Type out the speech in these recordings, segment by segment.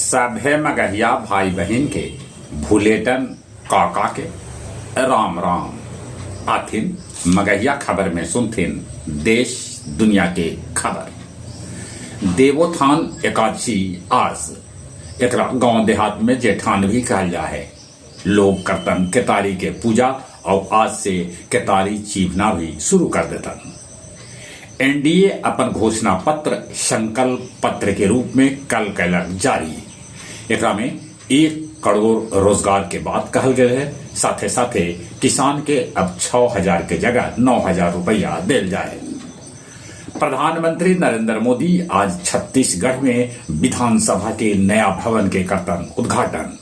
सभे मगहिया भाई बहिन के भुलेटन काका के राम राम। आथिन मगहिया खबर में सुनथिन देश दुनिया के खबर। देवोत्थान एकादशी आज एकरा गांव देहात में जेठान भी कहल जा है। लोग करतन केतारी के पूजा और आज से केतारी चीभना भी शुरू कर देतन। एनडीए अपन घोषणा पत्र संकल्प पत्र के रूप में कल कैलक जारी। एकरा में 1 करोड़ रोजगार के बात कहल गए है। साथे साथे किसान के अब 6,000 के जगह 9,000 रुपया देल जाए। प्रधानमंत्री नरेंद्र मोदी आज छत्तीसगढ़ में विधानसभा के नया भवन के करतन उद्घाटन।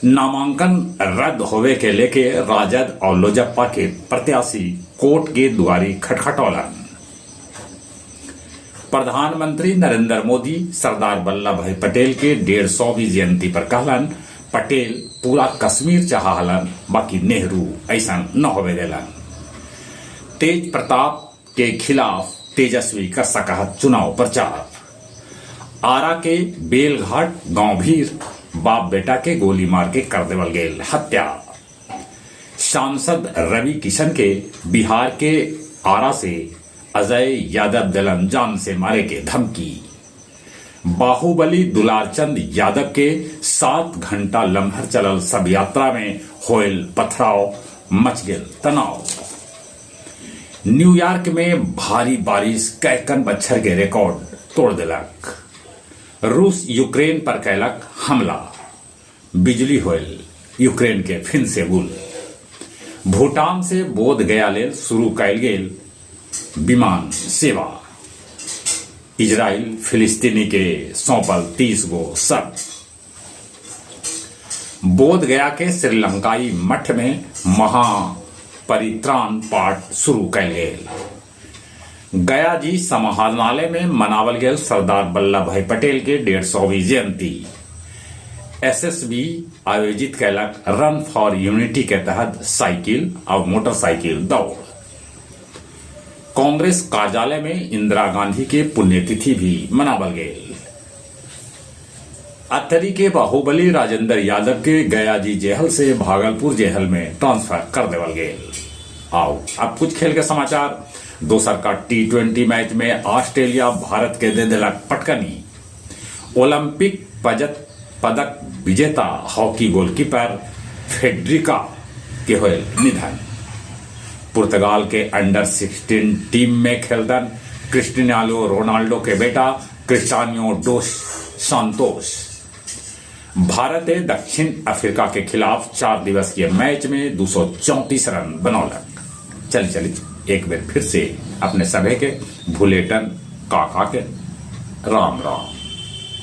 नामांकन रद्द होवे के लेके राजद और लोजपा के प्रत्याशी कोर्ट के दुआरी खटखटौलन। प्रधानमंत्री नरेंद्र मोदी सरदार वल्लभ भाई पटेल के 150वीं जयंती पर कहलन, पटेल पूरा कश्मीर चाह हलन, बाकी नेहरू ऐसा न होवे देलन। तेज प्रताप के खिलाफ तेजस्वी कर सका चुनाव प्रचार। आरा के बेलघाट गांव भीर बाप बेटा के गोली मार के कर देवल गेल हत्या। सांसद रवि किशन के बिहार के आरा से अजय यादव दलन जान से मारे के धमकी। बाहुबली दुलारचंद यादव के 7 घंटा लम्हर चलल सब यात्रा में होयल पथराव, मच गेल तनाव। न्यूयॉर्क में भारी बारिश कैकन बच्छर के रिकॉर्ड तोड़ देलक। रूस यूक्रेन पर कैलक हमला, बिजली होयल यूक्रेन के फिन से गुल। भूटान से बोध गया लेल शुरू कैल गेल विमान सेवा। इजराइल फिलिस्तीनी के सौंपल 30 गो सब। बोध गया के श्रीलंकाई मठ में महापरित्राण पाठ शुरू कैल गेल। गया जी समाहरणालय में मनावल गेल सरदार वल्लभ भाई पटेल के 150वीं जयंती। एसएसबी आयोजित कैलक रन फॉर यूनिटी के तहत साइकिल और मोटरसाइकिल दौड़। कांग्रेस कार्यालय में इंदिरा गांधी के पुण्यतिथि भी मनावल गेल। अतरी के बाहुबली राजेंद्र यादव के गया जी जेहल से भागलपुर जेहल में ट्रांसफर कर देवल गेल। आओ अब कुछ खेल के समाचार। दोसर का T20 match में ऑस्ट्रेलिया भारत के दे दिलक पटकनी। ओलंपिक पदक विजेता हॉकी गोलकीपर फेडरिका के होयल निधन। पुर्तगाल के अंडर 16 टीम में खेलदन क्रिस्टियानो रोनाल्डो के बेटा क्रिस्टियानो डोस सांतोस। भारत दक्षिण अफ्रीका के खिलाफ 4 दिवसीय मैच में 234 रन बनौलक। चल चली एक बार फिर से अपने सभे के भुलेटन काका के राम राम।